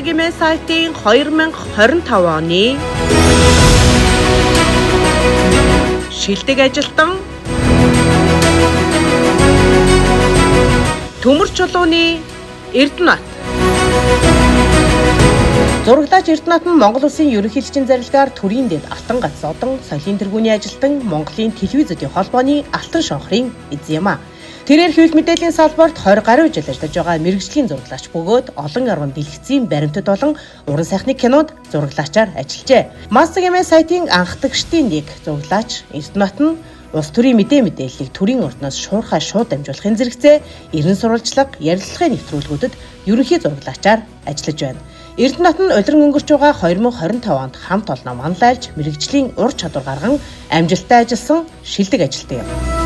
хэмээн сайтын 2025 оны шилдэг ажилтан Төмөр чулууны Эрдэнэт. Зураглаач Эрдэнэт нь Монгол Улсын ерөнхийлөгчийн зарилгаар төрийн дэд Алтан гац одон, соёлын тэргүүний ажилтан, Монголын телевизүүдийн холбооны Алтан шонхрын эзэн юм а. Тэрээр хэвлэл мэдээллийн салбарт 20 гаруй жил ажиллаж байгаа мэргэжлийн зураглаач бөгөөд олон арван дэлгэцийн баримтат болон уран сайхны кинонд зураглаачаар ажиллажээ. Мастер хэмээн сайтын анхдагчдын нэг зураглаач Эрдэнэт нь улс төрийн мэдээллийг төрийн ордноос шуурхай шууд дамжуулахын зэрэгцээ эрен сурвалжлага, ярилцлагын нэвтрүүлгүүдэд ерөнхий зураглаачаар ажиллаж байна. Эрдэнэт нь улиран өнгөрч байгаа 2025 онд хамт олноо манлайлж мэргэжлийн ур чадвар гарган амжилттай ажилласан шилдэг ажилтан юм.